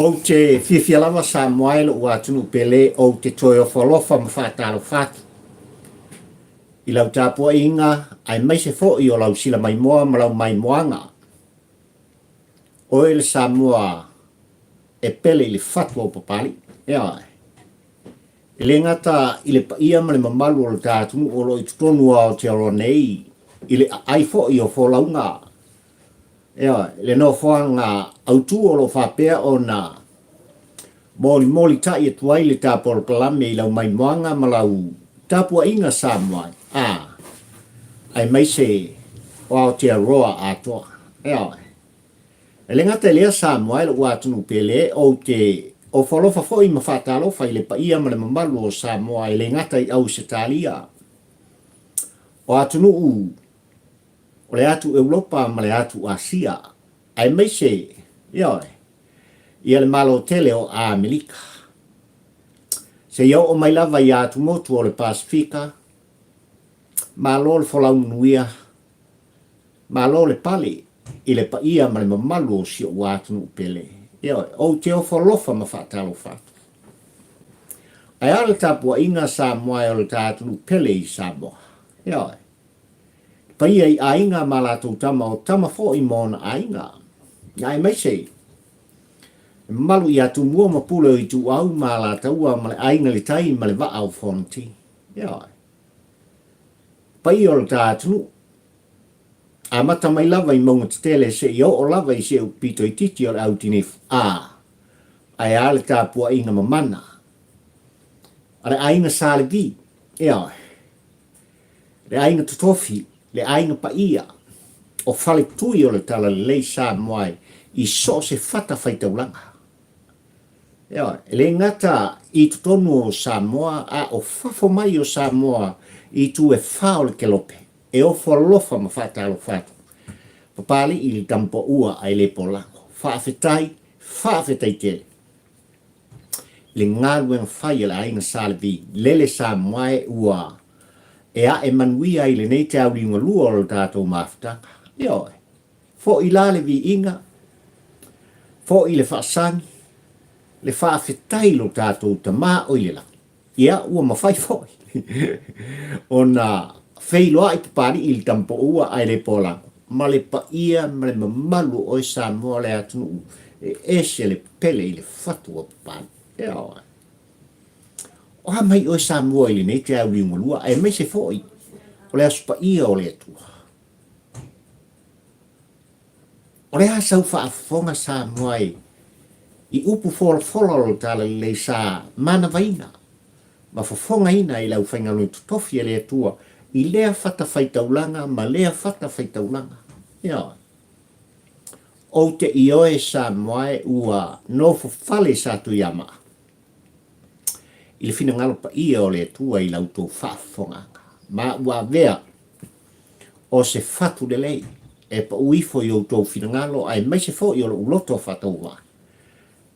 Ou te fiafia lava Samoa e lou atunuu pele, ou te toe ofo alofa ma faatalofa atu i lau tapuaiga aemaise foi o lau silamaimoa ma lau maimoaga. Oe le Samoa e pele i le fatu o Papalii. Ioe. E le gata i le paia ma le mamalu o le ta atunuu o lo o i totonu o Aotearoa nei, i le aai foi o folauga, ioe, le nofoaga autu o lo o faapea ona molimoli ta'i atu ai le ta polokalame i lau maimoaga ma lau tapuaiga Samoa, a, aemaise o Aotearoa atoa. Ioe. E le gata i lea Samoa e lou atunuu pele, ou te ofo alofa foi ma faatalofa i le paia ma le mamalu o Samoa e le gata i Ausetalia, o atunuu o le atu Europa ma le atu Asia, aemaise, ioe, ia le Malo tele o Amerika. Seia oo mai lava i atumotu o le Pasefika, malo le folau manuia, Malo le pale i le paia ma le mamalu o si ou atunuu pele. Ioe, ou te ofo alofa ma faatalofa atu. Ae a le tapuaiga Samoa e o le ta atunuu pele i Samoa? Ioe. Le paia i aiga ma latou tama o tama foi ma ona aiga. Aemaise le mamalu ia Tumua ma Pule o Ituau ma Alataua ma le Aiga i le Tai ma le Vaa o Fonoti. Ioe. Paia o le ta atunuu. Amata mai lava i mauga tetele seia oo lava i se pito itiiti o le au tinifu, a, ae a le tapuaiga mamana a le aiga Sa Levi, ioe, le aiga totofi, le aiga paia o Faletui o le Talalelei Samoa i so o se fatafaitaulaga. Ioe, e le gata i totonu o Samoa a o fafo mai o Samoa i itu e fa o le kelope, e ofo alofa ma faatalofa atu. Papalii i le tamapaua ae le polago. Faafetai, faafetai tele i le galuega fai a le aiga Sa Levi, lele Samoa e ua e ae manuia ai lenei te auliugalua o le tatou mafutaga. Ioe. Foi la le viiga, foi le faasagi, le faafetai i lo tatou Tama o i le lagi. Ia, ua mafai foi ona feiloai Papalii i le Tamapoua ae le Polago, ma le paia ma le mamalu o oe Samoa le atunuu e ese le pele i le fatu o Papalii. Ioe. O a mai oe Samoa i lenei te auliugalua aemaise foi o le Aso Paia o le Atua. O le a sau faafofoga Samoa e i upu folafola o le Talalelei sa manavaina ma fofogaina i le aufaigaluega totofi a le Atua i lea fatafaitaulaga ma lea fatafaitaulaga. Ioe. Ou te ioe Samoa e ua nofo fale Satuiamaa i le finagalo paia o le Atua i la outou faafofogaaga, ma ua avea o se fatu lelei e pau ifo i outou finagalo aemaise foi o lou loto faatauvaa,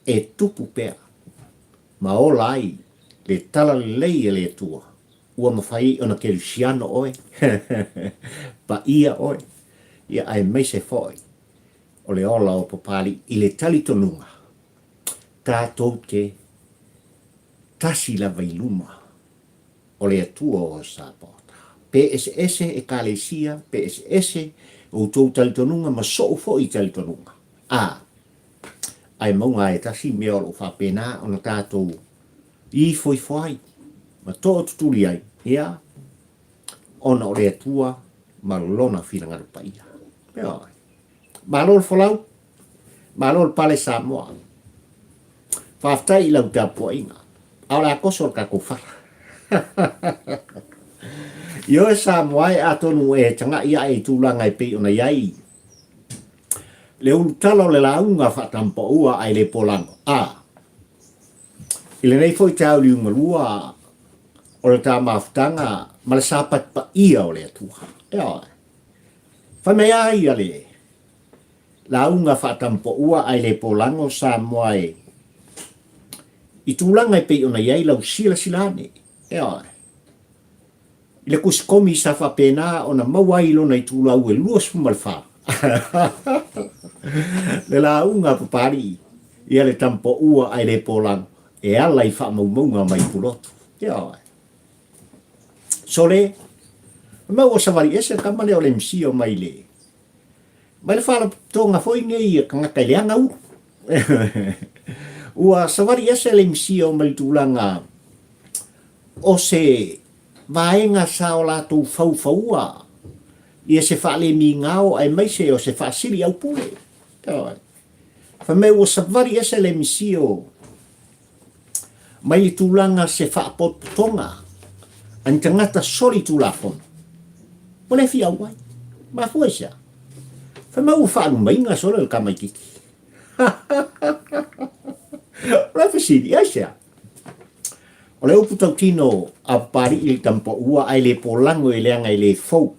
e tupu pea ma ola ai le talalelei a le Atua, ua mafai ona kerisiano oe, paia oe, ia aemaise foi o le ola o Papalii i le talitonuga tatou te tasi lava i luma o le Atua o Sapaota. Pe eseese Ekalesia, pe eseese outou talitonuga ma so'u foi talitonuga. A, ae mauga e tasi mea o lo o faapena ona tatou ifoifo ai ma tootutuli ai, ia, ona o le Atua ma Lona finagalo paia. Ioe. Malo le folau, malo le pale Samoa. Faafetai i lau tapuaiga. A o le a koso le tatou fala. Ioe Samoa e atonu e taga'i ae i tulaga e pei ona i ai le ulutala o le lauga faatampaua ae le polago. A, i lenei foi taauliugalua o le ta mafutaga ma le sapati paia o le Atua. Ioe. Fai mai a ia le lauga faatampaua ae le polago Samoa e i tulaga e pei ona i ai lau silasila ane, ioe, i le kusikomi sa faapena ona maua ai i lona itulau e 24 le lauga a Papalii. Ia le tamapoua ae le polago e ala i faamaumauga mai Pulotu. Ioe. Sole, ma ua savali ese le tama lea o le MC o mai le mai le faalapotopotoga foi nei a tagata i le aga ulu. Ua savali ese le MC o mai le tulaga o se vaega sa o latou faufaua ia se faalemigao aemaise o se faasili aupule. Ioe. Fai mai ua savali ese le misio mai le tulaga se faapotopotoga a ni tagata soli tulafono. Ua le fia auai. Mafua i se a? Fai mai ua faalumaina solo le tamaititi. O le fesili, ai se a? O le upu tautino a Papali'i le tamapaua ae le polago e leaga e le fou.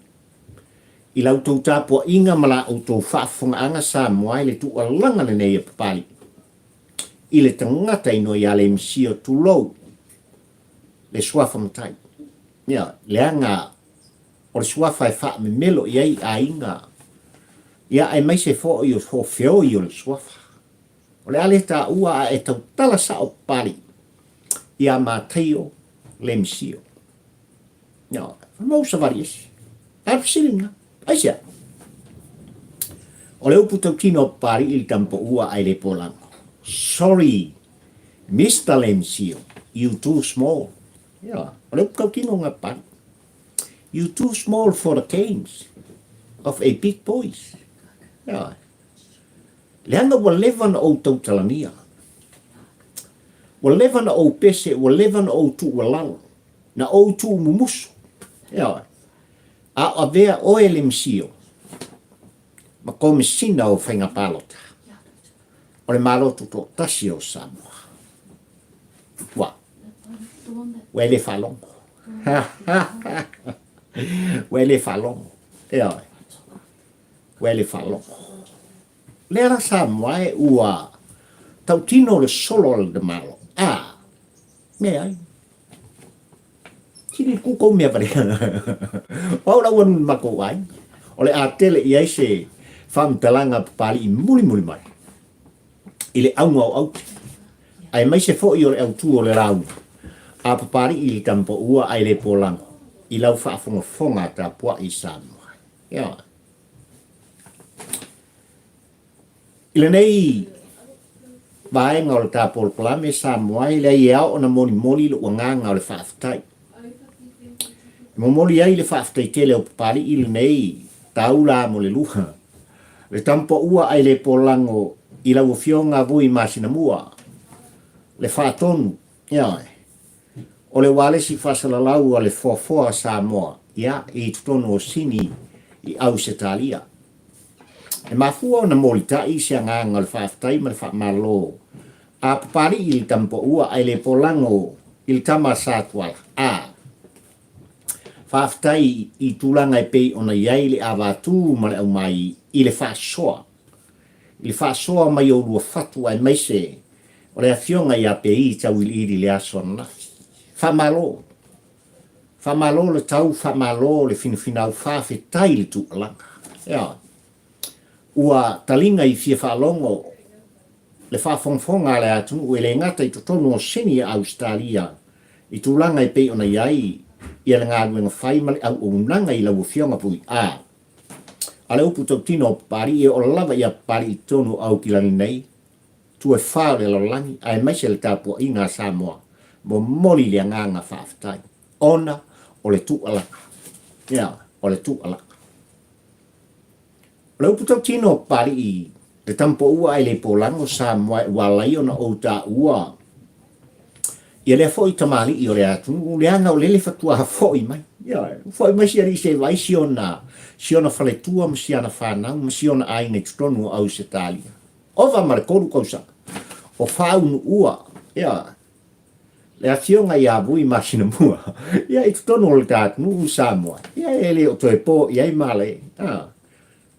I la outou tapuaiga ma la outou faafofogaaga Samoa i le tuualaga lenei a Papali'i i le tagata inoa ia Lemesio tulou le suafa matai. Ia, leaga o le suafa e faamemelo i ai aiga, ia aemaise foi o feoi o le suafa. O le a le taua a e tautala sao Papali'i ia Mataio Lemesio. Ioe, mau savali ese. A le fesili lena, aisea? O le upu tautino a Papali'i i le tamapaua ae le polago. Sorry, Mister Lemsio, you too small. Ioe, o le upu tautino lena a Papali'i. You too small for the games of a big boys. Ioe. Leaga ua leva na ou tautalania. Ua leva na ou pese, ua leva na ou tuualalo. Na ou tuumumusu, ioe, a o avea oe le misio ma Komesina o Faiga Palota o le Malo Tutoatasi o Samoa. Ua, ua e le faalogo. Ua e le faalogo. Ioe, ua e le faalogo. Lea la Samoa e ua tautino le solo a le Malo. A, meai. Sili ku kou mea wale. O au la ua nui makou ai. O le a tele i ai se faamatalaga Papali'i mulimuli mai i le auga o aute, aemaise foi o le autū o le lauga a Papali'i i le tamapaua ae le polago i lau faafogafoga tapuai i Samoa. Ioe. I lenei vaega o le ta polokalame Samoa e leai e ao ona molimoli lou agaga o le faafetai. E momoli ai le faafetai tele o Papali'i lenei taula mo le lua, le tampaua ae le polago i lau Afioga Vui Masinamua, le Faatonu, ioe, o le ualesi faasalalau a le Foafoa Samoa, ia, i totonu o Sini i Ausetalia. E mafua ona molitai se agaga o le faafetai ma le faamalo a Papali'i i le tamapaua ae le polago i le tama a Satuala. A. Faafetai i tulaga e pei ona i ai le avatū ma le aumai i le faasoa, i le faasoa mai o lua fatu aemaise o le afioga ia Peii Tauiliili i le aso ananafi. Faamalo! Faamalo le tau, faamalo le finafinau, faafetai le tuualaga. Ioe. Ua taliga i fia faalogo le faafogafoga a le atunuu e le gata i totonu o Sini a Ausetalia i tulaga e pei ona i ai ia le galuega fai ma le auaunaga i lau Afioga Vui A. A le upu tautino o Papali'i e oo lava ia Papali'i i totonu o Aukilani nei, Tue fa o le lalolagi aemaise le tapuaiga a Samoa, momoli le agaga faafetai ona o le tuualaga. Ia, o le tuualaga. O le upu tautino o Papali'i le tamapoua ae le polago Samoa ua ala ai ona ou taua ia lea foi tamalii o le atunuu leaga o lele faatoa foi mai. Ia, foi mai si alii se vaai si ona, si ona faletua ma si ana fanau ma si ona aiga i totonu o Ausetalia. Ova ma le 3 tausaga o faaunuua ia le afioga ia Vui Masinamua ia i totonu o le ta atunuu i Samoa, ia e le o toe po i ai male, a,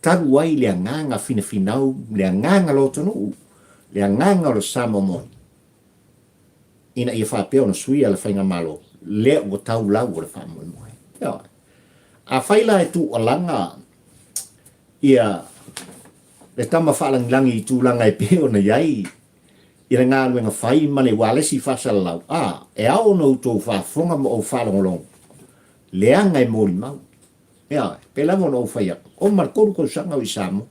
talu ai le agaga finafinau, le agaga lotonuu, le agaga o le Samoa moni, ina ia faapea ona suia le faigamalo, lea ua tau lau o le faamoemoe. Ioe. Afai la e tuualaga ia le tama faalagilagi i tulaga e pei ona i ai. i le galuega fai ma le ualesi faasalalau, a, e ao ona outou faafofoga ma ou faalogologo, leaga e molimau. Ioe, pei lava ona ou fai atu, oma le 3 tausaga o i Samoa,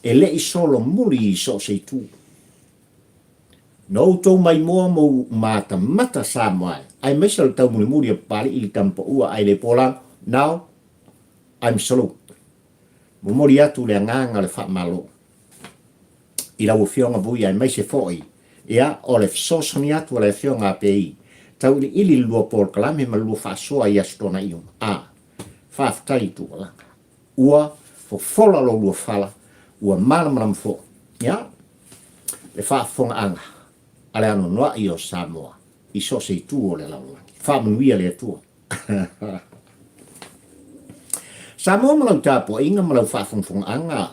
e le i solomuli i so o se itu. Na outou maimoa ma ou matamata Samoa e, aemaise o le taumulimuli a Papalii i le Tamapaua ae le Polago, now I'm salute. Momoli atu le agaga o le faamalo i lau Afioga Vui aemaise foi ia o le fesoasoani atu a le Afioga a Pei tauiliili le lua polokalame ma le lua faasoa i Aso Toonai uma. A, faafetai i tuualaga. Ua fofola lo lua fala, ua malamalama foi ia le faafofogaaga a le anoanoai o Samoa i so o se itu o le lalolagi. Faamanuia le Atua. Samoa ma lau tapuaiga ma lau faafogafogaaga.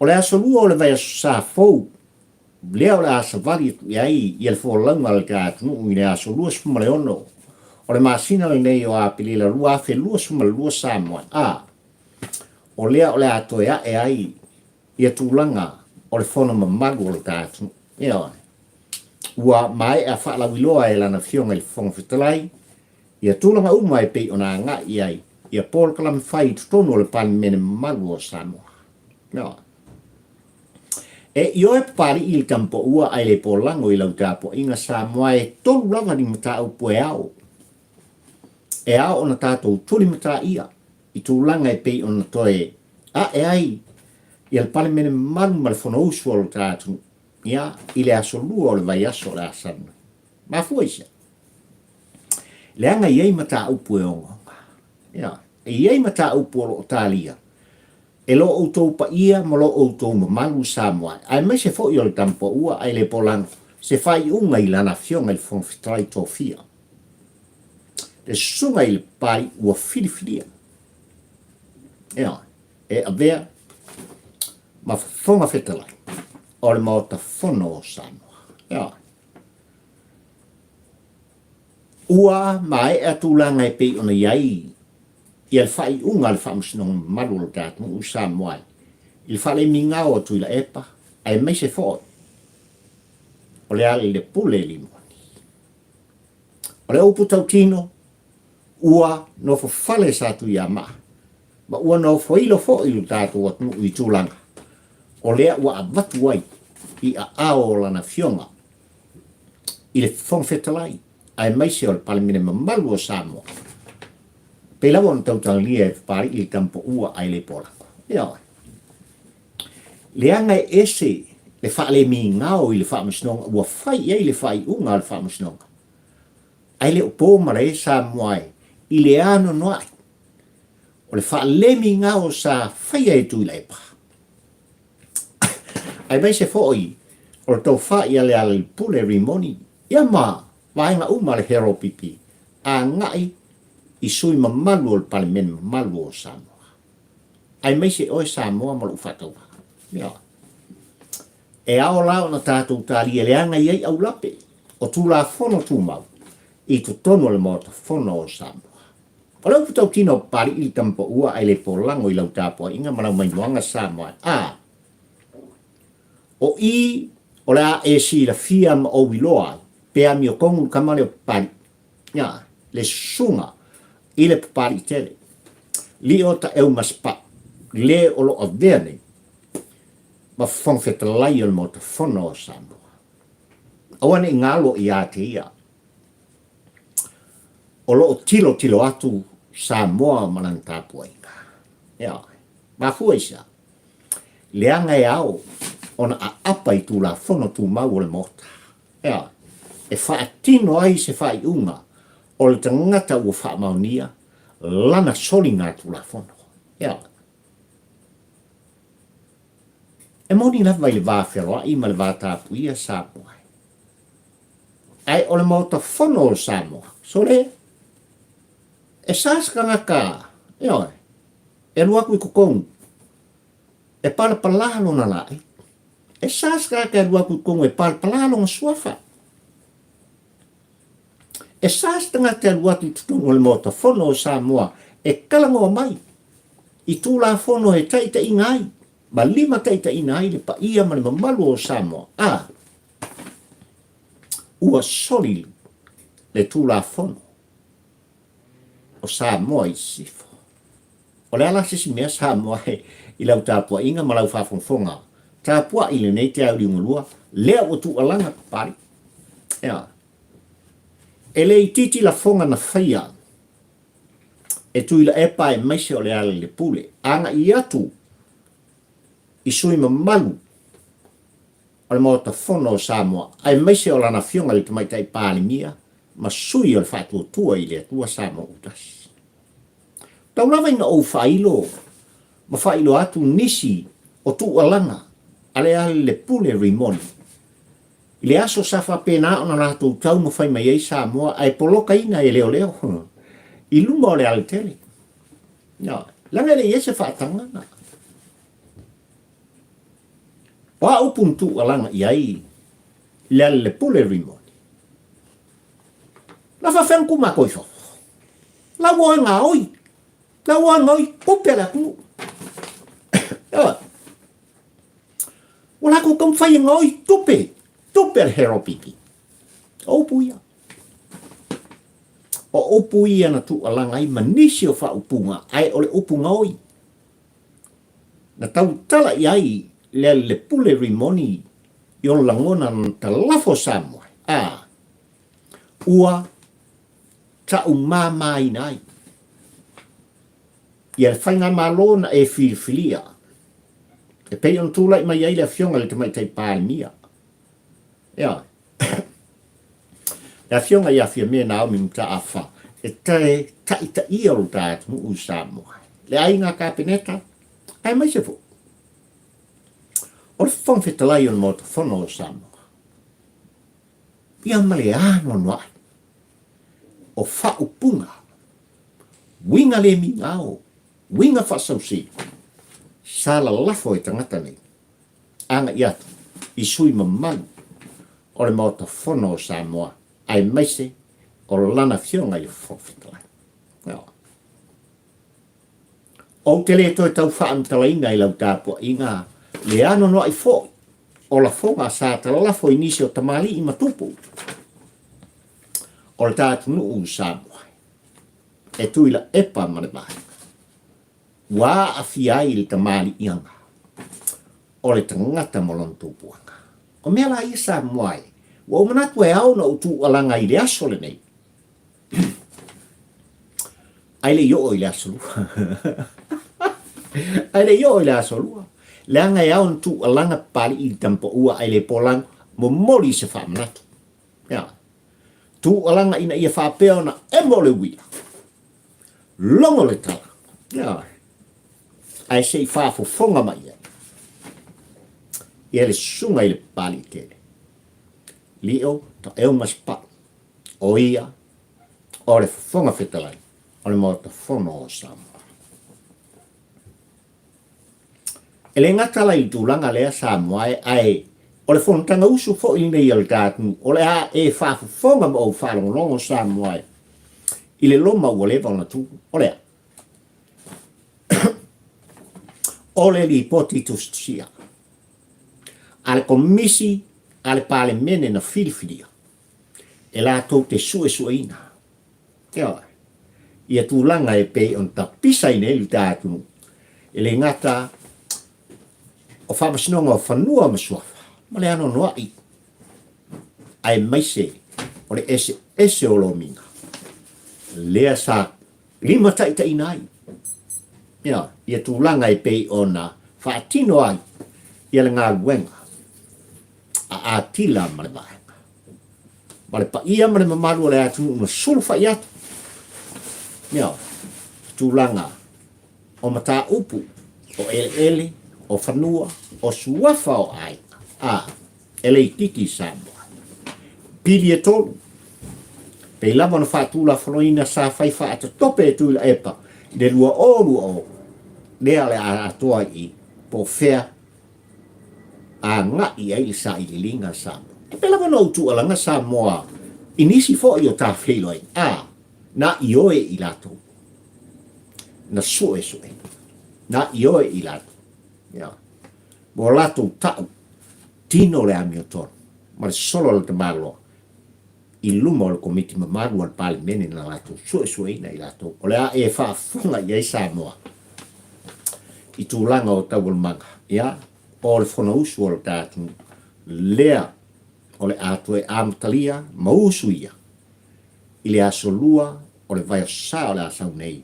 O le aso lua o le vaiaso sa fou, lea o le a savali atu i ai ia le folauga a le ta atunuu i le aso 26 o le masina lenei o Aperila 2022 Samoa A, o lea o le a toe ae ai ia tulaga o le fono mamalu o le ta atunuu. Ioe. Ua maea faalauiloa e Lana Afioga i le Fofoga Fetalai ia tulaga uma e pei ona agai i ai ia polokalame fai i totonu o le Palemene mamalu o Samoa. Ioe. E ioe Papalii i le Tamapaua ae le polago i lau tapuaiga Samoa e tolu lava ni mataupu e ao e ao ona tatou tulimataia i tulaga e pei ona toe ae ai ia le Palemene mamalu ma le Fonousu a lo ta atunuu ia i le aso lua o le vaiaso o le a sau nei. Mafua i sea? Leaga e i ai mataupu e ogaoga. Ia, e i ai mataupu o lo o talia e lo outou paia ma lo outou mamalu Samoa, aemaise foi o le Tamapaua ae le polago se faaiuga i lana Afioga i le Fofoga Fetalai Tofia, le Susuga i le Papalii ua filifilia. Ia, e avea ma Fofoga Fetalai o le Maota Fono o Samoa. Ia, ua maea tulaga e pei ona i ai ia le faaiuga a le Faamasinoga Mamalu o lo ta atunuu Samoa i le faalemigao a Tuilaepa aemaise foi o Lealailepule Limoni. O le upu tautino, ua nofofale Satuiamaa ma ua nofoilo foi lo tatou atunuu i tulaga o lea ua avatu ai i aao o Lana Afioga i le Fofoga Fetalai aemaise o le Palemene mamalu o Samoa. Pei lava ona tautalagia e Papalii le Tamapaua ae le Polago. Ioe. Leaga e ese le faalemigao i le Faamasinoga ua fai i ai le faaiuga a le Faamasinoga. Ae le o po malae Samoa e i le anoanoai o le faalemigao sa faia e Tuilaepa. Aemaise foi o le tofa ia Lealailepule Rimoni ia ma vaega uma a le HRPP agai i sui mamalu o le Palemene mamalu o Samoa. Aemaise oe Samoa ma lou faatauvaa. Ioe. E ao la ona tatou talia leaga e i ai aulape o Tulafono Tumau i totonu o le Maota Fono o Samoa. O le upu tautino o Papalii le Tamapaua ae le polago i lau tapuaiga ma lau maimoaga Samoa a o i o le a e silafia ma ou iloa ai pe amiotonu le tama lea o Papalii ia le susuga i le Papalii tele Lio Taeumasepau le o lo avea nei ma Fofoga Fetalai o le Maota Fono o Samoa. Aua ne i galo ia te ia o lo o tilotilo atu Samoa ma lana tapuaiga. Ioe. Mafua i se a? Leaga e ao ona aapa i Tulafono Tumau o le Maota. Ioe. E faatino ai se faaiuga o le tagata ua faamaonia lana soligatulafono. Ioe. E moni lava i le va feloai ma le va tapuia Samoa. Ae o le Maota Fono o Samoa, sole, e sa se tagata, ioe, e alu atu i totonu, e palapala lona laei. E sa se tagata e alu atu i totonu e palapala lona suafa. E sa se tagata e alu atu i totonu o le Maota Fono o Samoa e talanoa mai i Tulafono e taitaiina ai. ma limataitaiina ai le paia ma le mamalu o Samoa, a ua soli le Tulafono o Samoa i Sisifo. O le a la se isi mea Samoa i lau tapuaiga ma lau faafogafoga tapuai i lenei taeao liugalua, lea ua tuualaga Papalii. Ea. E le itiiti lafoga na faia e Tuilaepa aemaise o Lealailepule agai atu i sui mamalu o le Maota Fono o Samoa aemaise o lana Afioga i le Tamaitai Palemia ma sui o le Faatuatua i le Atua Samoa ua Tasi. Tau lava ina ou faailo ma faailoa atu nisi o tuualaga a Lealailepule Rimoni i le aso sa faapena ona latou taumafai mai ai Samoa ae polokaina e leoleo i luma o le alatele. Leaga e le i ai se faatagaga. O a upu na tuualaga i ai Lealailepule Rimoni? Na faafefea ona tu matou i fafo? La ua oe gaoi. La ua oe gaoi tupe a le atunuu. Ua latou taumafai e gaoi tupe, tupe a le HRPP. O upu ia. O upu ia na tuualaga ai ma nisi o faaupuga, ae o le upu gaoi. Na tautala i ai Lealailepule Rimoni i ona lagona na talafo Samoa, a ua taumāmāina ai ia le faigamalo na e filifilia e pei ona tulai mai ai le Afioga i le Tamaitai Palemia, ioe, le Afioga ia Fiame Naomi Mataafa e toe taitaia lo ta atunuu i Samoa, le aiga Kapeneta, aemaise foi o le Fofoga Fetalai o le Maota Fono o Samoa, ia ma le anoanoai o faaupuga, uiga le migao, uiga faasausili, sa lalafo e tagata nei, agai atu i sui mamalu o le Maota Fono o Samoa, aemaise o lana Afioga i le Fofoga Fetalai. Ou te le toe tau faamatalaina i lau tapuaiga le anoanoai foi o lafoga sa talalafo i nisi o tamalii ma tupu o le ta atunuu i Samoa e Tuilaepa ma le Vaega ua aafia ai le tamaliiaga o le tagata ma lona tupuaga. O mea la ia Samoa e, ua ou manatu e ao ona ou tuualaga i le aso lenei Ae le i oo i le aso lua. Ae le i oo i le aso lua. Leaga e ao ona tuualaga Papalii i le tamapaua ae le polau, momoli se faamanatu. Ea. Tuualaga ina ia faapea ona emo le uila. Logo le tala. Ea. Ae se i faafofoga mai ai. Ia le susuga i le Papalii tele. Lio Taeu Masepau. O ia o le Fofoga Fetalai o le Maota Fono o Samoa. E le gata la i le tulaga lea Samoa e, ae o le fonotaga usu foi lenei a le ta atunuu, o le a e faafofoga ma ou faalogologo Samoa e i le loma ua leva ona tu, o le a? O le lipoti tusitusia a le Komisi a le Palemene na filifilia e latou te suesueina, ioe, ia tulaga e pei ona tapisaina ai le ta atunuu, e le gata o Faamasinoga o Fanua ma Suafa ma le anoanoai, aemaise o le eseese o lomiga lea sa limataitaiina ai ia, ia tulaga e pei ona faatino ai ia le galuega a Atila ma le Vaega, ma le paia ma le mamalu o le atunuu na sulufai atu, ia, tulaga o mataupu, o eleele, o fanua, o suafa o aiga, a, e le itiiti i Samoa. Pili e tolu, pei lava ona faatulafonoina sa fai faatatope e Tuilaepa i le 2020, lea o le a atoa i po o fea agai i ai le sailiiliga a Samoa. E pei lava ona ou tuualaga Samoa i nisi foi o ta feiloaiga, a, na ioe i latou, na suesue, na ioe i latou. Ia. Ma ua latou ta'u tino le amiotonu ma le solo a le tamaloa i luma o le Komiti mamalu a le Palemene na latou suesueina i latou o le a e faafofoga i ai Samoa i tulaga o taualumaga, ia, o le Fonousu a lo ta atunuu lea o le a toe amatalia ma usuia i le aso Lua o le vaiaso sa o le a sau nei,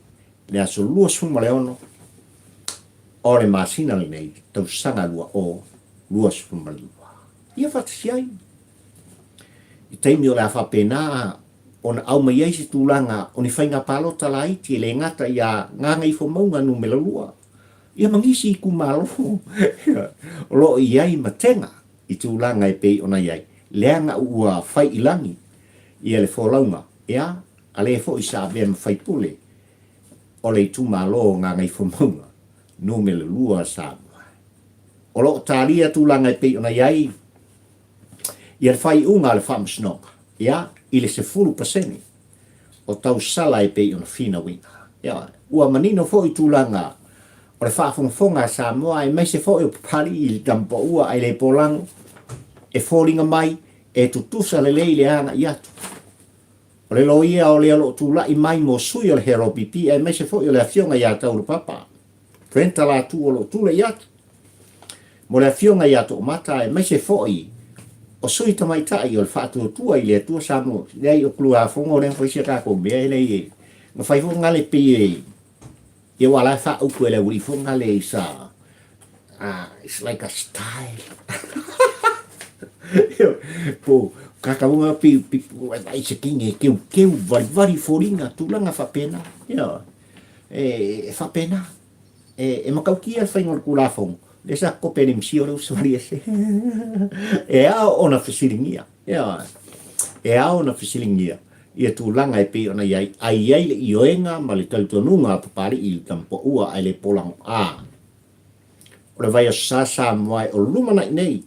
le aso 26 o le masina lenei, tausaga 2022. Ia faatasi ai i taimi o le a faapena ona aumai ai se tulaga o ni faiga palota laiti e le gata iā Gagaifomauga Numera 2, ia ma nisi itumalo o lo o i ai matega i tulaga e pei ona i ai, leaga ua fai i lagi ia le folauga, ia, a le foi sa avea ma faipule o le itumalo o Gagaifomauga Numera 2 a Samoa. O lo o talia tulaga e pei ona i ai ia le faaiuga a le Faamasinoga, ia, i le 10% o tausala e pei ona finauina. Ia, ua manino foi tulaga o le faafogafoga a Samoa aemaise foi o Papalii i le Tamapaua ae le polago, e foliga mai e tutusa lelei le agai atu o le loia o le o lo o tulai mai mo sui o le HRPP aemaise foi o le afioga ia Taulapapa Brenda Latu o lo o tulai atu mo le afioga ia Toomata aemaise foi o sui tamaitai o le Faatuatua i le Atua Samoa. Leai, o Kuluafono lea na fai si a tatou mea e lei e na fai foi ngale pei e ia ua la e faaupu e le aualii foi ngale is a uh, it's like a style. Po kakauga pi pi ai se kingi keu keu valivali foliga tulaga faapena. Ia e faapena. E matautia le faiga o le Tulafono, lea sa kope e le misia o le uso ese. E ao ona fesiligia, ioe, e ao ona fesiligia ia tulaga e pei ona i ai, a i ai le ioega ma le talitonuga a Papalii i le Tamapaua ae le polago a o le vaiaso sa Samoa e o lumanai nei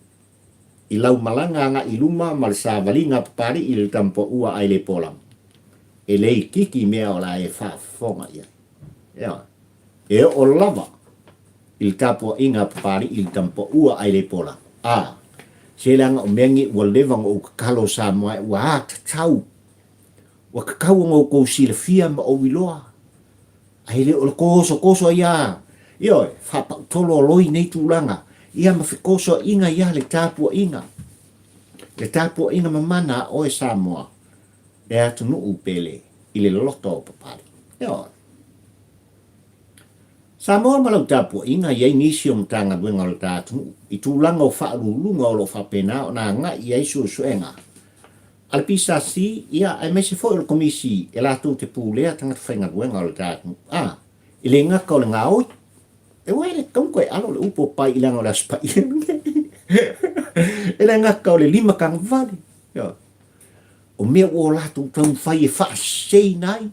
i lau malaga agai i luma ma le savaliga a Papalii i le Tamapaua ae le polago. E le itiiti mea o le a e faafofoga i ai. Ioe. E oo lava i le tapuaiga a Papalii i le Tamapaua ae le pola. A, se leaga o mea nei ua leva ona ou tatalo Samoa e ua a tatau, ua tatau ona outou silafia ma ou iloa. Ae le o le tosotoso ai a, ioe, faapautolo loi nei tulaga, ia ma fetosoaiga ia le tapuaiga, le tapuaiga mamana a oe Samoa, le atunuu pele i le loto o Papalii. Ioe. Samoa ma lau tapuaiga i ai nisi o Matagaluega o le ta atunuu i tulaga o faauluuluga o lo o faapena ona agai i ai suesuega a le PSC ia aemaise foi o le Komisi e latou te pulea tagata faigaluega o le ta atunuu. A, e le gata o le gaoi, e uae le tatau ona toe alo le upu o pai i leaga o le Aso Paia lenei. E le gata o le limatagavale, ioe, o mea ua o latou taumafai e faaseseina ai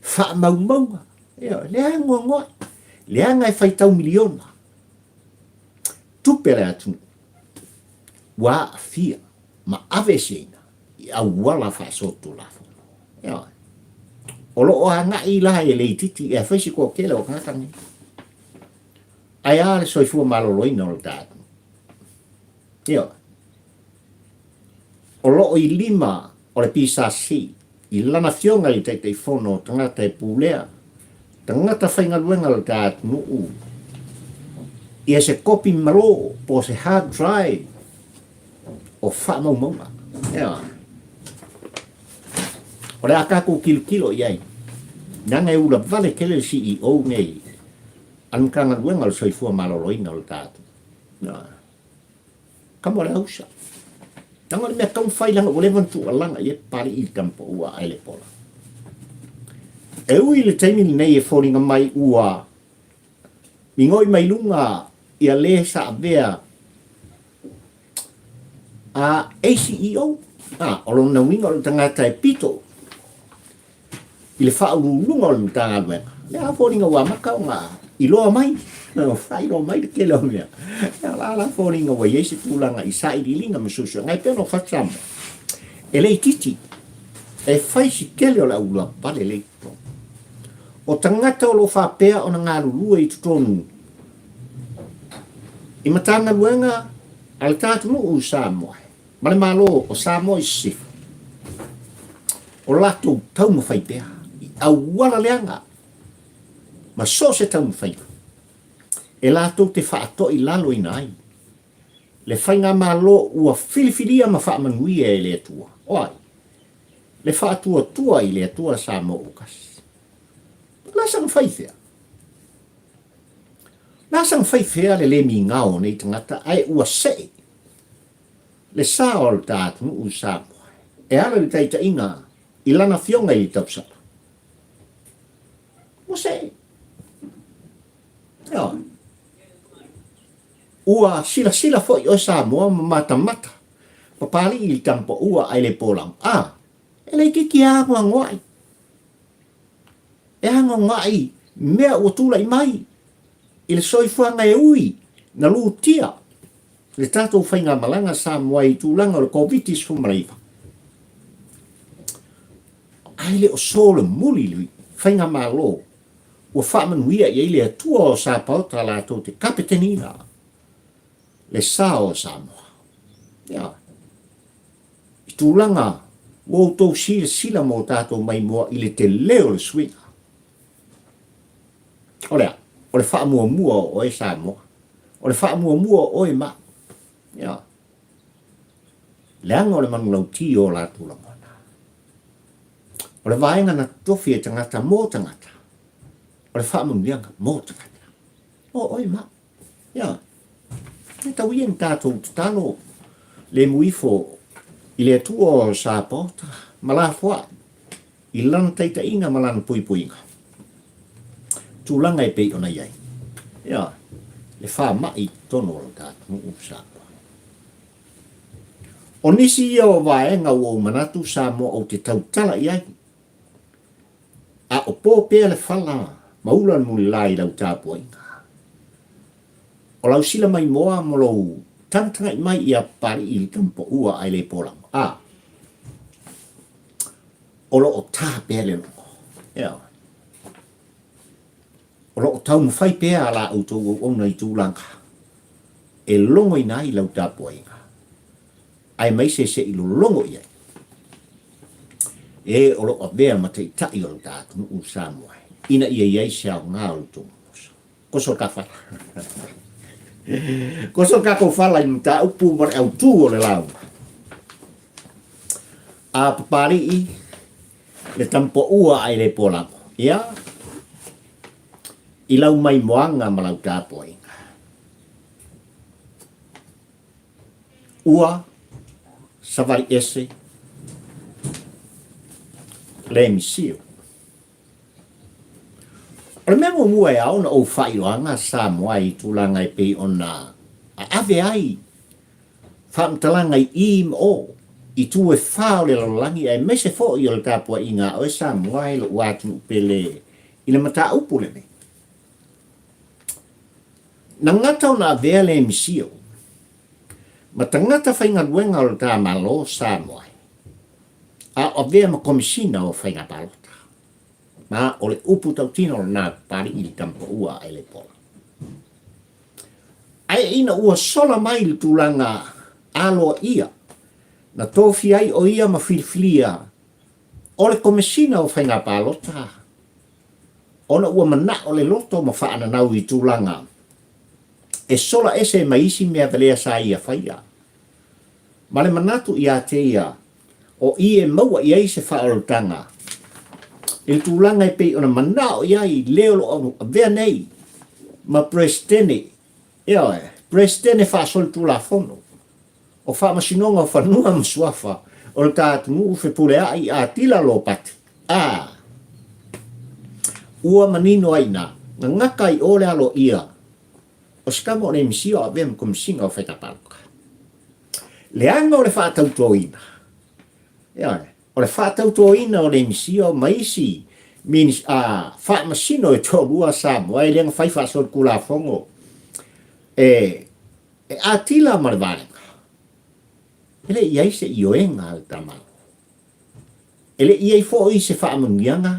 faamaumauga, ioe, leaga ngoagoa, leaga e faitau miliona tupe a le atunuu ua aafia ma aveeseina i auala faasolitulafono. Ioe. O lo o agai la e le itiiti e fai se toatele o tagata nei. Ae a le soifua maloloina o le ta atunuu? Ioe. O lo o i lima o le PSC i lana afioga i le Taitaifono o tagata e pulea tagata faigaluega o le ta atunuu ia se kopi malo po o se hard drive o faamaumauga. Ioe. O le a tatou tilotilo i ai, leaga e ula vale tele le CEO nei a le Matagaluega o le Soifua Maloloina o le ta atunuu. Ioe. Kama o le ausa. Leaga o le mea tatau ona fai leaga ua leva ona tuualaga i ai Papalii i le tamapaua ae le pola. E ui i le taimi lenei e foliga mai ua migoi mai luga ia le sa avea a ACEO, a, o lona uiga o le tagata e pito i le faauluuluga o le Matagaluega, lea a foliga ua amata ona iloa mai, faailoa mai le tele o mea. Ia la la foliga ua i ai se tulaga i sailiiliga ma suesuega. E pei ona ou fai atu Samoa, e le itiiti, e fai si tele o le au ula pale lea i totonu. O tagata o lo o faapea ona galulue i totonu I Matagaluega a le ta atunuu i Samoa ma le Malo o Samoa i Sisifo, o latou taumafai pea i auala leaga ma so o se taumafaiga e latou te faatoilaloina ai le faigamalo ua filifilia ma faamanuia e le Atua. O ai? Le faatuatua i le Atua Samoa ua tasi. O le a saga fai fea? O le a saga fai fea le le migao o nei tagata ae ua see le sa o le ta atunuu i Samoa e ala i le taitaiga i lana afioga i le tausala? Ua see. Ioe. Ua silasila foi oe Samoa ma matamata Papalii i le tamapaua ae le polamu. A, e le itiiti e anoanoai. E anoanoai mea ua tulai mai i le soifuaga e ui na lutia le tatou faigamalaga Samoa i tulaga o le Koviti-19. Ae le o solomuli le faigamalo ua faamanuia i ai le Atua o Sapaota latou te kapeteniina le sa o Samoa. Ia, i tulaga ua outou silasila ma o tatou maimoa i le tele o le suiga. O le a? O le faamuamua o oe Samoa. O le faamuamua o oe ma. Ia. Leaga o le manulauti o latou lagona. O le vaega na totofi e tagata mō tagata. O le faamanuiaga mō tagata. O oe ma. Ia, e tau ia ni tatou tatalo lemu ifo i le Atua o Sapaota ma lafoai i lana taitaiga ma lana puipuiga. Tulaga e pei ona i ai. Ia, le faamai i totonu o lo ta atunuu Samoa. O nisi ia o vaega ua ou manatu Samoa ou te tautala i ai, a o po pea le fala ma ula le mulila i lau tapuaiga. O lau sila maimoa mo lou tagatagai mai ia Papalii i le tamapaua ae le polamu, a o lo o ta pea le logo. Ioe. O lo o taumafai pea a la outou auauna i tulaga e logoina ai lau tapuaiga, aemaise se i lologo i ai e o lo o avea ma taitai o lo ta atunuu Samoa ina ia i ai se aoga o le tou moso. Koso le ka fala. Koso le tatou fala i mataupu ma le autū o le lauga. A Papalii, le tamapaua ae le polamu. Ia, i lau maimoaga ma lau tapuaiga. Ua savali ese le misio. O le mea muamua e ao ona ou faailoaga Samoa i tulaga e pei ona ave ai faamatalaga i i ma o, i itu e fa o le lalolagi aemaise foi o le tapuaiga a oe Samoa e lou atunuu pele i le mataupu lenei. Na gata ona avea le misio ma tagata faigaluega o le ta Malo Samoa a o avea ma Komisina o Faiga Palota. Ma o le upu tautino lena Papalii i le tamapaua a Elepola. Ae ina ua sola mai le tulaga aloaia na tofia ai o ia ma filifilia o le Komesina o Faiga Palota, ona ua manao le loto ma faananau i tulaga e sola ese mai isi mea valea sa ia faia, ma le manatu ia te ia o i e maua i ai se faaolataga i le tulaga e pei ona manao i ai le o lo o avea nei ma Peresetene, ioe, Peresetene faasolitulafono o Faamasinoga o Fanua ma Suafa o le ta atunuu Fepuleai Atila Lopati. A ua manino ai ina gagata i o le aloaia o se kama o le misia o avea ma Komesina o Faiga Palota. Leaga o le faatautoina, ioe, o le faatautoina o le misia ma isi minis, a, faamasino e toalua Samoa e le gafai faasolitulafono e, e atila ma le vaega. E le i ai se ioega a le tamalo. E le i ai foi se faamanuiaga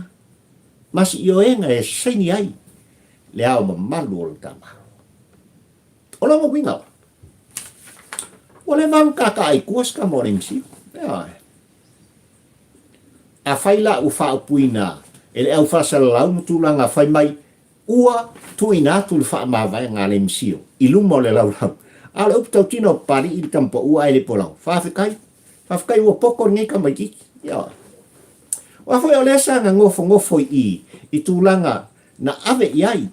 ma se ioega e saini ai le ao mamalu o le tamalo. O lona uiga, ua leva ona kākāʻai tua se tama o le MCU. Ioe. Afai la ua faaupuina e le au faasalalau ma tulaga fai mai ua tuuina atu le faamavaega a le MCO i luma o le laulau, a o le upu tautino o Papalii i le tama paua ae le polau, faafetai, faafetai ua poto lenei tamaitiiti. Ioe. Aua foi o lea sa na nofonofo i i i tulaga na ave i ai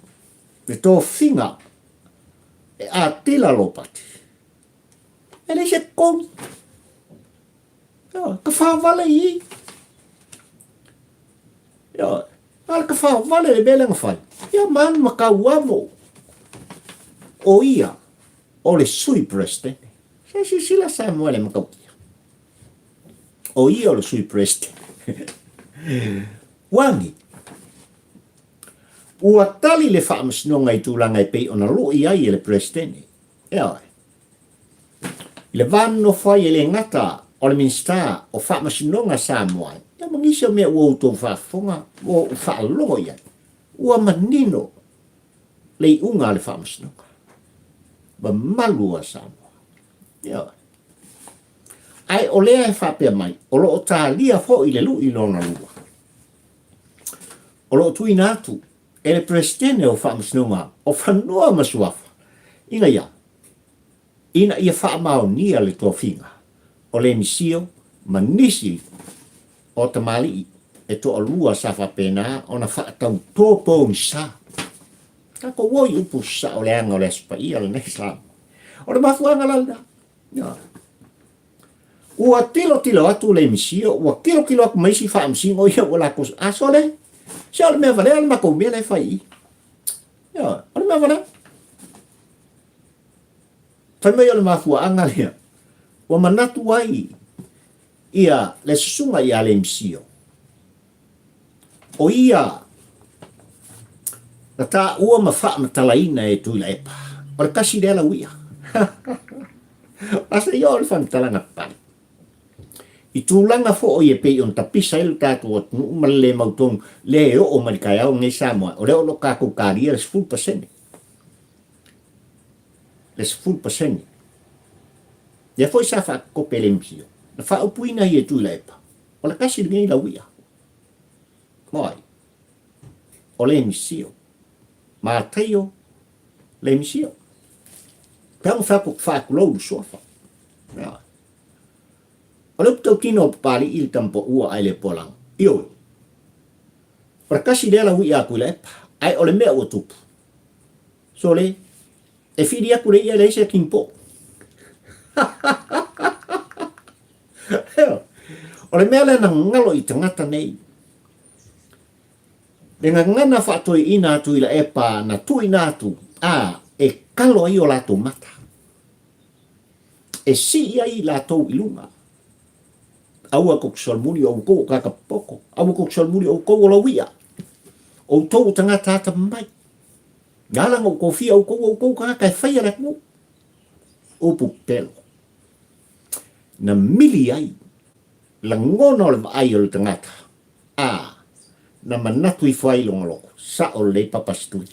le tofiga e Atila Lopati. E leai se totogi. Ioe, tafa vale i i. Ioe, a o le tafa vale le mea lea na fai, ia ma alu ma tauamo o ia o le sui Peresetene. Se silasila Samoa i le matautia. O ia o le sui Peresetene. Ua agi. Ua tali le faamasinoga i tulaga e pei ona lui ai e le Peresetene. Ioe. I le va nonofo ai e le gata o le Minisita o Faamasinoga Samoa, ia ma nisi o mea ua outou faafofoga ua ou faalogo i ai, ua manino le iuga a le Faamasinoga. Mamalu a Samoa. Ioe. Ae o lea e faapea mai, o lo o talia foi le lui lona lua. O lo o tuuina atu e le Peresetene o Faamasinoga o Fanua ma Suafa ina ia ina ia faamaonia le tofiga o Lemisio ma nisi o tamalii e toalua sa faapena ona faatautō pogisa. Tatou o i upu sao leaga o le Aso Paia lenei Samoa. O le mafuaaga la lena. Ua tilotilo atu Lemisio, ua tilotilo atu ma isi faamasino ia ua latou, a sole, se o le mea valea le matou mea la e fai i i. O le mea valea. Fai mai o le mafuaaga lea ua manatu ai ia le susuga ia Lemisio, o ia na taua ma faamatalaina e Tuilaepa, o le tasi lea lauia. A se i oo le faamatalaga papale. I tulaga foi e pei ona tapisa ai lo tatou atunuu ma le le mautonu lea e oo mai le taeao lenei Samoa, o lea o lo o tatou talia le 10%. Le 10%. Lea foi sa faatotope e le MPO. Na faaupuina ai e Tuilaepa, o le tasi lenei lauia. O ai? O Lemisio. Mataio Lemisio. Pe ona faatulou le suafa. O le upu tautino o Papalii i le tama paua ae le poalaga. Ioe. O le tasi lea lauia a Tuilaepa, ae o le mea ua tupu. Sole, e fili atu le ia e leai se kinipo'o. O le mea lea na galo i tagata nei, le gagana faatoeaina a Tuilaepa na tuuina atu, a e kalo ai o latou mata, e sii ai latou i luga. Aua tou te solomuli o outou o tagata popoto, aua tou te solomuli o outou o lauia, o outou o tagata atamamai. Na ala ona ou tofia outou, o outou o tagata e faia le atunuu. Upu pelo. Na mili ai lagona o le vaai o le tagata, a na manatu ifo ai i lona loto, sao lelei Papa Setui.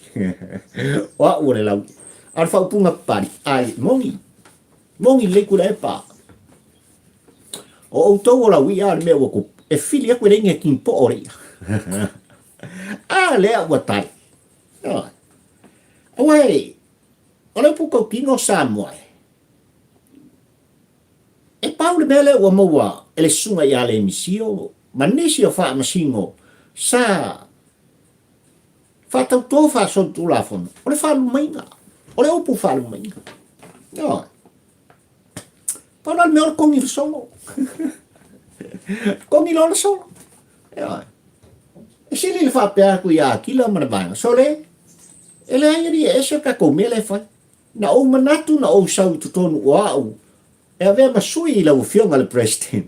O au o le lau. A o le faaupuga papali, ai, moni, moni lelei Tuilaepa. O outou o lau ia a o le mea ua tupu, e fili atu e leai ni kinipo'o o le ia. A lea ua tali. Ioe. Aua e, o le upu tautino Samoa e, e pau le mea lea ua maua e le susuga ia Lemisio ma nisi o faamasino sa faatautō faasolitulafono, o le faalumaina, o le upu faalumaina. Ioe. Pau la le mea o le kogi le solo. Kogi loa le solo. Ioe. E sili le faapea atu ia Akila ma le vaega, sole, e leai alii e ese le tatou mea lea e fai. Na ou manatu na ou sau i totonu o au e avea ma sui i lau afioga le President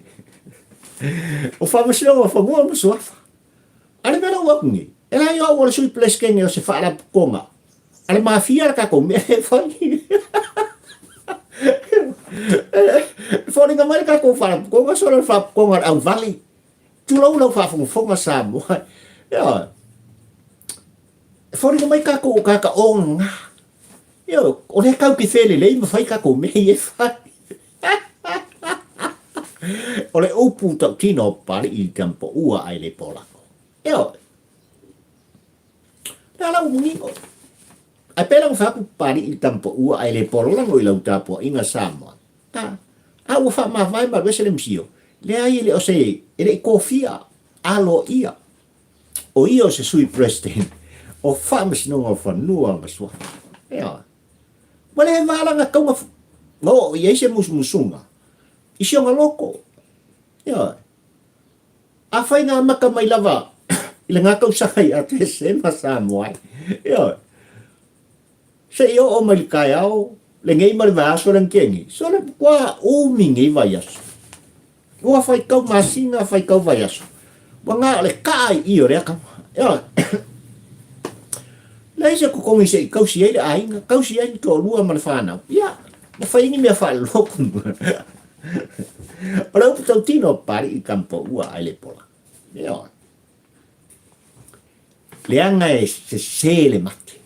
o Faamasinoga o Fanua ma Suafa. A le mea la ua atu nei, e leai o au o le sui Peresetene o se faalapotopotoga a le mafia le tatou mea e fai. E foliga mai le tatou faalapotopotoga solo le faalapotopotoga a le auvale. Tulou lau faafogafoga Samoa. Ioe. E foliga mai tatou o tagata ogaga. Ioe, o lea kau ke felelei ma fai kakou mea ia e fai. O le upu tautino o Papali'i i Tamapoua ae le Polako. Ioe. Lea la ua manino. Ae pei la ona fai atu Papali'i i Tamapoua ae le Pololago i lau tapuaiga Samoa. A, a ua faamavae ma alu ese le MCIL. Leai e le o se, e le i tofia aloaia o ia o se Sui President o Faamasinoga o Fanua ma Suafa. Ioe. Ua le valaga tauga na oo i ai se musumusuga i si ona loto. Ioe. Afai na amata mai lava i lena tausaga ia Tesema Samoa ai. Ioe. Se i oo mai le taeao lenei ma le vaiaso lea na tea nei, sole matua umi nei vaiaso. Ua faitau masina, faitau vaiaso. Ua na o le kaa i i o lea tama. Ioe. Leai se totogi se i tausi ai le aiga, tausi ai le toalua ma le fanau. Ia, na fai ai ni mea faalelotu. O le upu tautino a Papali'i i Tamapoua ae le pola. Ioe. Leaga e sese le mate.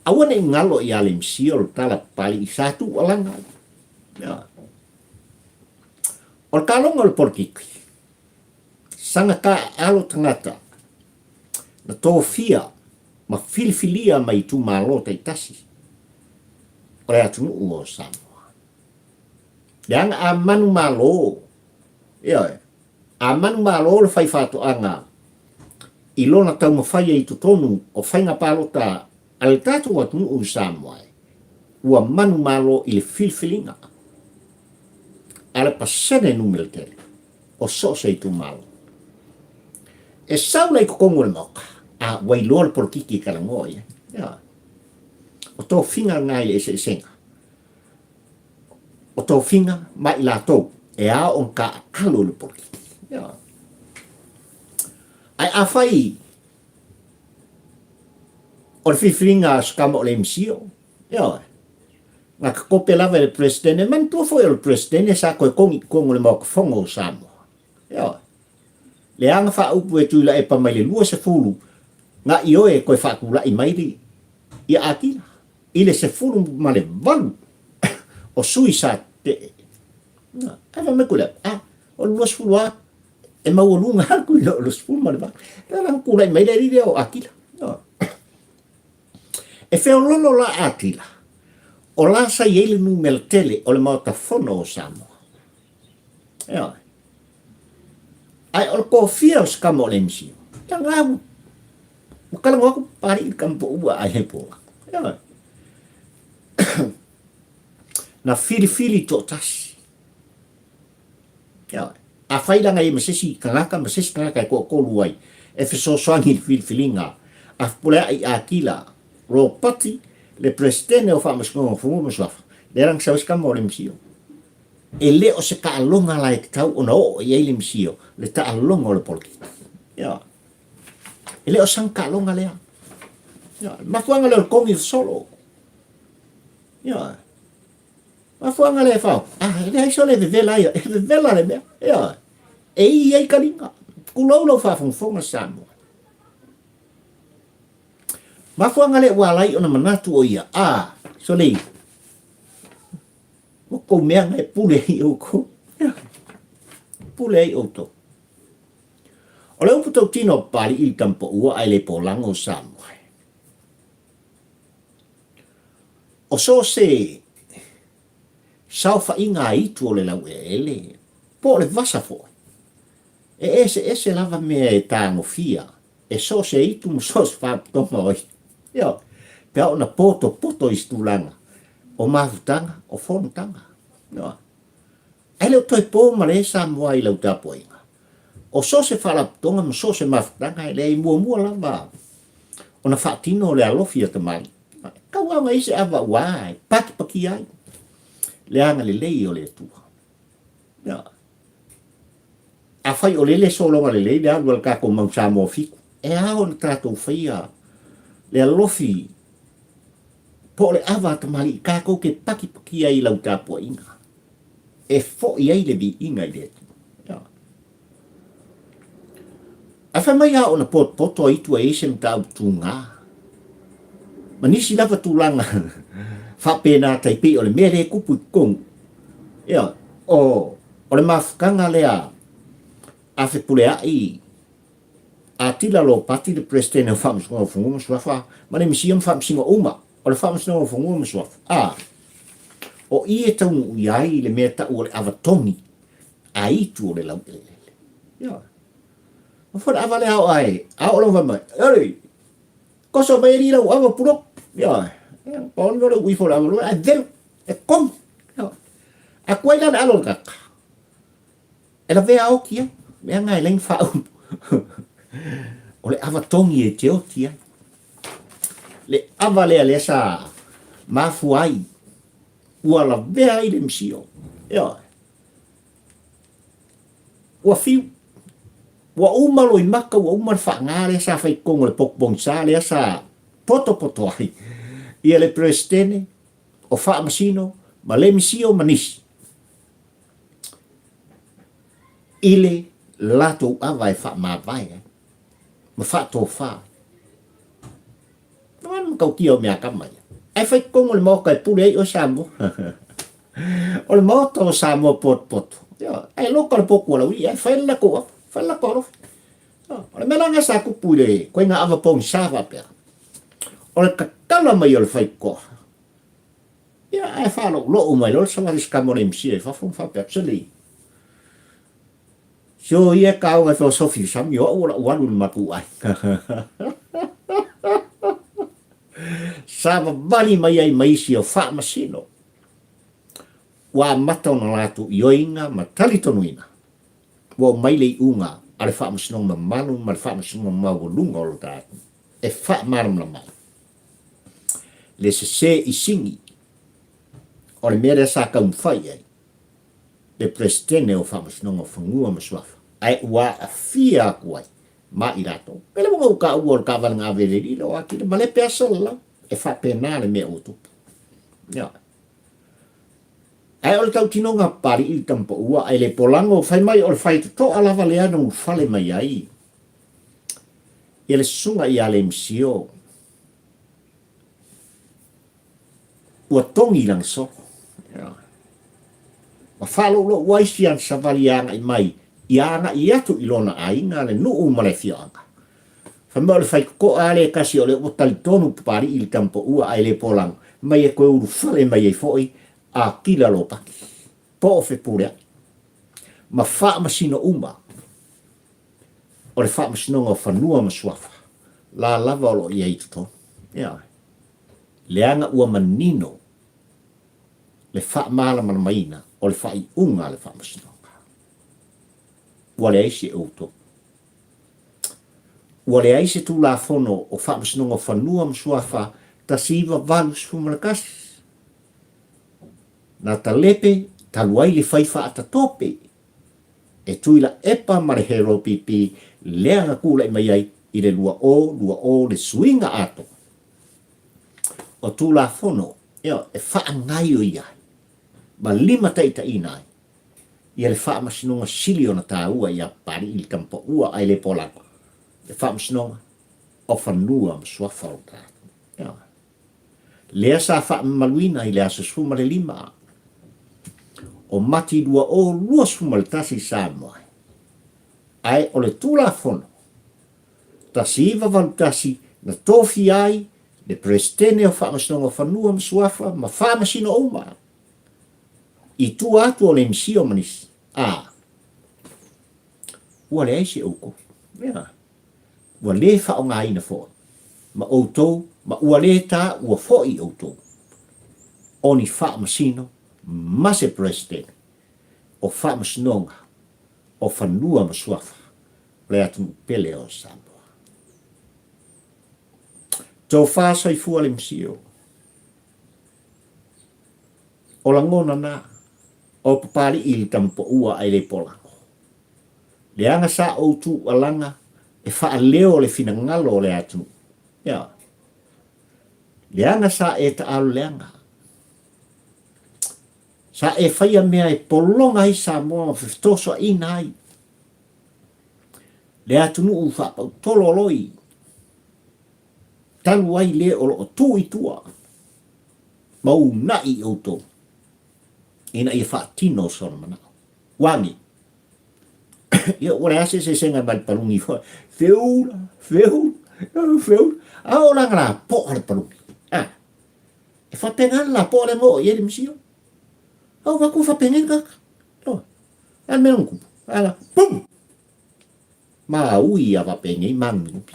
Aua ne i galo ia Lemsio le tala Papali'i sa tuualaga ai. Ioe. O le taloga o le polokiki, saga taaalo tagata na tofia ma filifilia mai itumalo taitasi o le atunuu o Samoa. Leaga a manumalo, ioe, a manumalo le faifaatoaga i lona taumafai ai i totonu o faiga palota a le tatou atunuu i Samoa, ua manumalo i le filifiliga a le pasene numera tele o so o se itumalo. E sau la i totonu o le Maota, a ua iloa le polokiki e talanoa i ai. Ioe. O tofiga lena i le eseesega o tofiga ma i latou e ao ona taaalo i le polokiki. Ioe. Ae afai o le filifiliga a se tama o le MCO, ioe, na tatope lava e le Peresetene, manatua foi o le Peresetene sa toe togi i totonu o le Maota Fono o Samoa. Ioe. Leaga faaupu e Tuilaepa mai le 20 na ioe e toe faatulai mai le ia Atila i le 18 o sui sa tetee. Na, ae fai mai Tuilaepa, ah, o le 20 lava e maualuga atu i lo le 18. Lea la na tulai mai le alii lea o Atila. Ioe. E feololo la Atila, o la sa i ai le numera tele o le Maota Fono o Samoa. Ioe. Ae o le tofia o se tama o le MCU, ia la ua talanoa atu Papalii i le tama po ua ai he po. Ioe. Na filifili toatasi. Ioe. Afai la na i ai ma se isi tagata ma se isi tagata e toatolu ai e fesoasoani i le filifiliga a Fepulea'i Akila Ropati, le Peresetene o Faamasinoga o Fanua ma Suafa, lea la na sau ai se tama o le MCO. E le o se taaloga la e tatau ona oo i ai le MCO, le taaloga o le polokiki. Ioe. E le o sana taaloga lea. Ioe. Le mafuaaga lea o le kogi sosolo. Ioe. Mafuaaga lea e fao. Ah, e leai sole e vevela ai, e vevela le mea. Ioe. E i ai kaliga. Tulou lau faafogafoga Samoa. Mafuaaga lea ua ala ai ona manatu o ia, ah, sole, ua kou mea na e pule ai outou. Pule ai outou. O le upu tautino a Papali'i i le Tamapoua ae le Polago o Samoa. O so o se saofaiga a itu o le laueleele, po o le vasa foi, e eseese lava mea e tagofia e so o se itu ma so o se faalapotopotoga o itu. Ioe, pe a oo ina potopoto i se tulaga o mafutaga, o fonotaga. Ioe. Ae le o toe po ma le Samoa i lau tapuaiga. O so o se faalapotopotoga ma so o se mafutaga e leai muamua lava ona faatino le alofi a tamalii. Tau lava ona i ai se ava ua e pakipakia ai le agalelei o le Atua. Ioe. Afai o lele sologa lelei le alu a le tatou mau Samoa Fitu, e ao ona tatou faia le alofi po o le ava a tamalii tatou te pakipakia ai i lau tapuaiga e foi ai le viiga i le Atua. Ae fai mai a ona potopoto ai tua i ai se mataupu tuga. Ma nisi lava tulaga faapena tai pei o le mea lea e tupu i totonu. Ioe, o, o le mafutaga lea a Fepuleai Atila Lopati le Peresetene o Faamasinoga o Fanua ma Suafa ma le Misia ma Faamasino uma o le Faamasinoga o Fanua ma Suafa, a, o i e taunuu i ai le mea tau o le ava togi a itu o le laueleele. Ioe. O foi le ava lea o ae, a o lava mai, Oi, koso mai alii lau ava pulo. Ioe. Pau le ui fo le ava loa, ae velo, e kogi. Ioe. A tuai la le alo o le tagata. E lavea oti ai, mea na e leai ni faaupu. O le ava togi e te oti ai. Le ava lea lea sa mafua ai, ua lavea ai le misio. Ioe. Ua fiu. Ua uma loimaka, ua uma le faaga lea sa fai i totonu o le potu pogisa lea sa potopoto ai ia le Peresetene o Faamasino ma le Misio ma nisi i le latou ava e faamavae ai ma faatofa ai. Nā le matautia o meakama ia. Ae fai totonu o le Maota e pule ai oe Samoa. O le Maota o Samoa potopoto. Ioe. Ae loka le potu a Laulii ae fai le latou ava, fai le latou alofa. O le mea la lena sa tupu i le koiga ava pogisa faapea. O le tatala mai o le faitotoa. Ia ae faaloulo'u mai loa le savali sikama o le MC i fafo ma faapea atu, Seli, sio ia e taoga e feosofi i le sami, o au o la'u alu i le matou aiga. Sa vavali mai ai ma isi o Faamasino ua amata ona latou ioeina ma talitonuina ua oo mai le iuga a le Faamasinoga Mamalu ma le Faamasinoga Maualuga o lo ta atunuu e faamalamalama ai le sese i sini o le mea lea sa taumafai ai le Peresetene o Faamasinoga o Fanua ma Suafa, ae ua aafia atu ai ma i latou. Pei lava ona ou taua o le taavale na ave e le alii o Atila ma le peasa lalau. E faapena le mea ua tupu. Ioe. Ae o le tautinoga a Papalii i le tamapaua ae le polago, fai mai o le faitotoa lava lea na ulufale mai ai ia le susuga ia Lemsio ua togi lana solo. Ma faalouloua ai si ana savali e agai mai, ia agai atu i lona aiga, le nuu ma le afioaga. Fai mai o le faitotoa lava lea e tasi o lea ua talitonu Papalii i le tamapaua ae le polago mai e toe ulufale mai ai foi a Kila Lopati, po o Fepuleai, ma faamasino uma o le Faamasinoga o Fanua ma Suafa, la lava o lo o i ai i totonu. Ioe. Leaga ua manino le faamalamalamaina o le faaiuga a le Faamasinoga. Ua leai se outou. Ua leai se Tulafono o Faamasinoga o Fanua ma Suafa 1981. Na talepe talu ai le fai faatatope e Tuilaepa ma le HLPP lea na tulai mai ai i le 2020 le suiga atoa o Tulafono e faagaioia ai ma limataitaiina ai ia le Faamasinoga Sili ona taua ia Papalii le Tamapaua ae le Polago, le Faamasinoga o Fanua ma Suafa o lo ta atunuu. Lea sa faamamaluina i le aso 15 o Mati 2021 i Samoa, ae o le Tulafono 1981 na tofia ai le Peresetene o Faamasinoga o Fanua ma Suafa ma Faamasino uma i tua atu o le Misio ma nisi, a ua leai se outou. Ea, ua le faaaogaina foi ma outou ma ua le taua foi outou o ni faamasino ma se Peresetene o Faamasinoga o Fanua ma Suafa o le atunuu pele o Samoa. Tofa soifua le Misio. O lagona na, o Papalii i le tamapaua ae le polago. Leaga sa ou tuualaga e faaleo le finagalo o le atunuu. Ioe. Leaga sa e taalo leaga. Sa e faia mea e pologa ai Samoa ma fefetosoaina ai le atunuu faapautolo loi. Talu ai le o lo o tu i tua ma uunai i outou ina ia faatino sona manao. Ua agi. Ia ua leai se eseesega mai le paluni foi. Feula, feula, feula. A o laga lapoa le paluni. A. E faapena le lapoa lea na oo i ai le misio. A o vaku faapena le kaka. O. A le mea na tupu. A, pum! Ma ui a faapena manuminupi.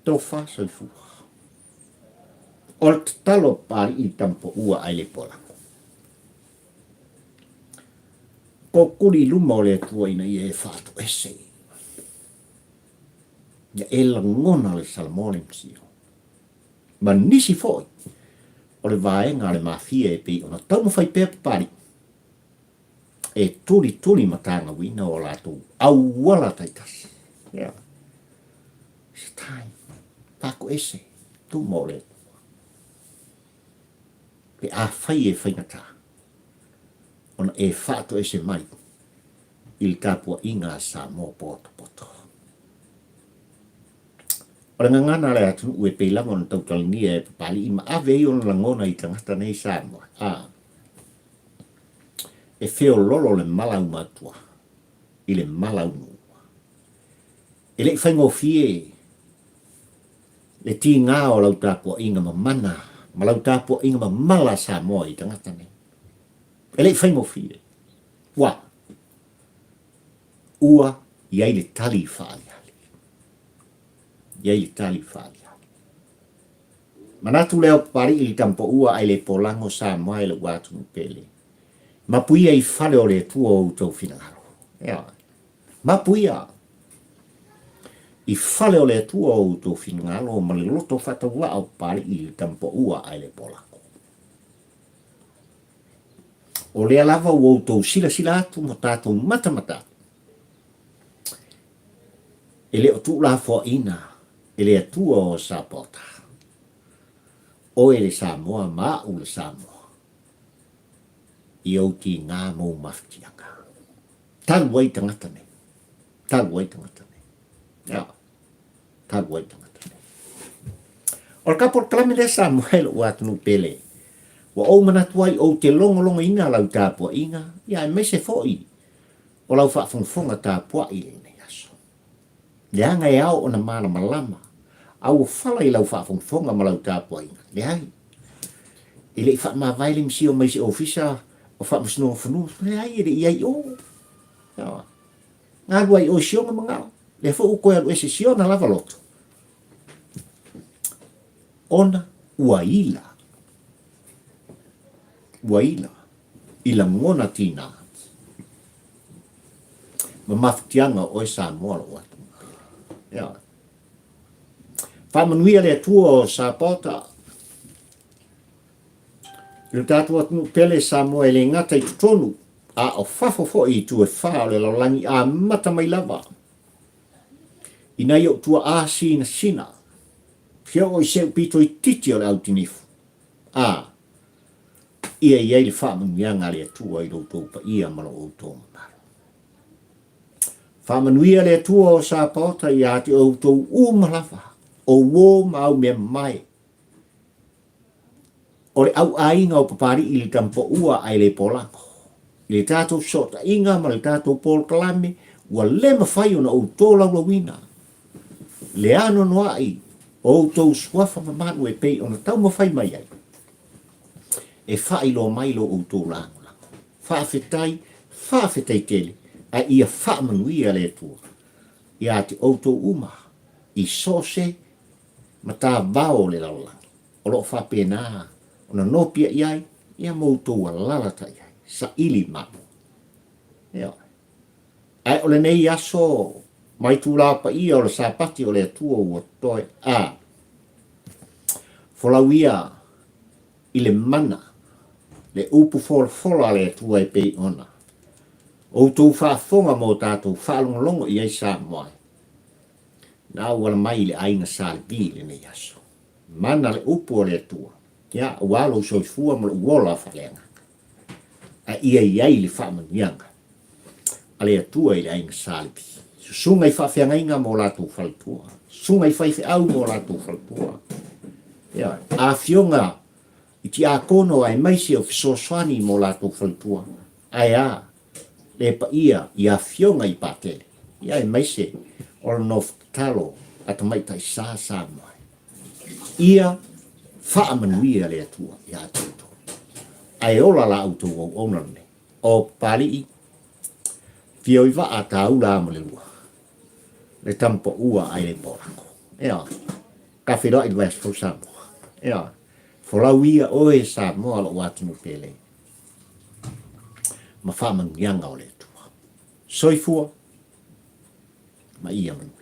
Tofa soifua. O le tatalo Papalii i Tamapaua ae le Polago. Kokuli i luma o le Atua ina ia e faatoese. Ia e lagona le Samoa le Masio. Ma nisi foi o le vaega a le Mafia e pei ona taumafai pea Papalii e tulituli matagauina o latou auala taitasi. Yeah. It's time. Pako ese, tuma o le Atua. Pe afai e faigata, ona e faatoese mai i le tapuaiga a Samoa potopoto. O le gagana a le atunuu e pei lava ona tautalania e Papalii ma ave ai ona lagona i tagata nei Samoa, a e feololo le malaumatua i le malaunua. E le i faigofie le tiga o lau tapuaiga mamana ma lau tapuaiga mamala a Samoa i tagata nei. E le i faigofie. Ua, ua i ai le tali faaaliali. I ai le tali faaaliali. Manatu lea o Papalii i le Tamapaua ae le polago Samoa e lou atunuu pele. Mapuia i fale o le Atua o outou finagalo. Ioe. Mapuia i fale o le Atua o outou finagalo ma le loto faatauvaa o Papalii i le Tamapaua ae le polago. O lea lava ua outou silasila atu ma tatou matamata atu, e le o tuulafoaina e le Atua o Sapaota, oe le Samoa ma a'u le Samoa, i ou tiga ma ou mafatiaga. Talu ai tagata nei. Talu ai tagata nei. Ioe. Talu ai tagata nei. O le ka polokalame lea Samoa e lo'u atunuu pele, ua ou manatu ai ou te logologoina lau tapuaiga, ia aemaise foi o lau faafogafoga tapuai i lenei aso. Leaga e ao ona malamalama, a ua fala i lau faafogafoga ma lau tapuaiga. Leai. E le i faamavae le misio mai se ofisa o Faamasinoga Fanua. Leai, e le i i ai i o. Ioe. Na alu ai i o i siona manao. Lea foi ua toe alu ese i siona lava loto. Ona ua ila. Ua ila. I lagona tina. Ma mafutiaga o oe Samoa lou atunuu pele. Ioe. Faamanuia le Atua o Sapota i lo tatou atunuu pele Samoa e le gata i totonu a o fafo foi i itu e fa o le lalolagi amata mai lava i nai ou tuaa sinasina fia oo i se pito itiiti o le autinifu a ia i ai le faamanuiaga a le Atua i lo outou paia ma lo outou mamalu. Faamanuia le Atua o Sapaota ia te outou uma lava, o uo ma au mea mamae, o le au aiga o Papalii i le Tamapaua ae le Polago. I le tatou fesootaiga ma le tatou polokalame, ua le mafai ona ou tolaulauina le anoanoai o outou suafa mamalu e pei ona taumafai mai ai e faailoa mai lo outou lagolago. Faafetai, faafetai tele, a ia faamanuia le Atua ia te outou uma i so o se matavao o le lalolagi o lo o faapena ona nopia i ai ia ma outou alalatai ai, saili mamoe. Ioe. Ae o lenei aso ma itulā paia o le Sapati o le Atua ua toe a folau ia i le mana, le upu folafola a le Atua e pei ona outou faafofoga ma o tatou faalogologo i ai Samoa e na auala mai i le aiga Sa Levi i lenei aso. Mana le upu a le Atua, ia, aua lou soifua ma lou ola faaleagaga. A ia i ai le faamanuiaga a le Atua i le aiga Sa Levi. Susuga i faafeagaiga ma o latou faletua. Susuga i faifeau ma o latou faletua. Ioe. Afioga i tiakono aemaise o fesoasoani mo latou faletua. Ae a le paia i afioga i Patele, ia aemaise o le nofo tatalo a Tamaitai Sa Samoa. Ia faamanuia le Atua ia te outou. Ae ola la outou auauna lenei. O Papalii, fio i vaa tāula a ma le lua. Le tama paua ai le polako. Ioe. Ka feiloai i le vaiaso fou Samoa. Ioe. Folau ia oe Samoa lou atunuu pele ma faamanuiaga o le Atua. Soifua ma ia manuia.